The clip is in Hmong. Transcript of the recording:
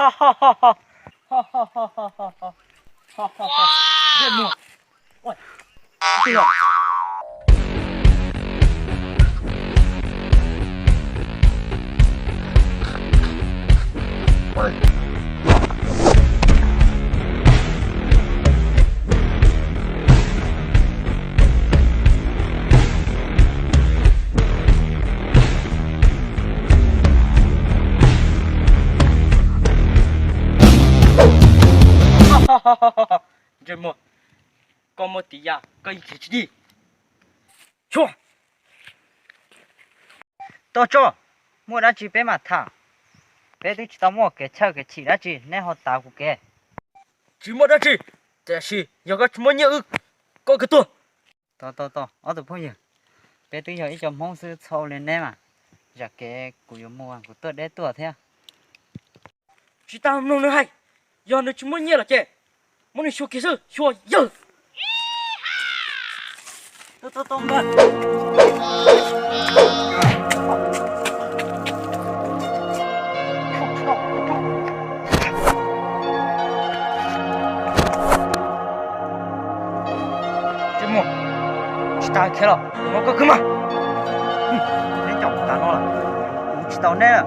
Ntsej muag. Ua, twg yog? Ntsej muag, koj muaj tis yam koj yeej khiav tsis dim. Tsuag. Toj Tsoj, muaj dab tsi peb mam tham. Peb twb tsis tau muaj kev txhawj kev chim dab tsi, neb ho tav kuv kev. Tsis muaj dab tsi, tiam sis yog koj tsis muab nyiaj wb, koj kawg tuag. Tos tos tos, ob tug phooj ywg, peb twb yog ib co Hmoob xwb, txhob ua li neb mas. Zam kev kuv yuav mus, kuv tuaj deb tuaj thiab. Tsis tas mloog nws hais, yog nws tsis muaj nyiaj los ces muab nws xyuas kiag xwb, xyuas yawg. Ntsej muag, tsis tas khiav los no koj kwv mas. Neb caum tas no lawm, kuv tsis tau neb lawm.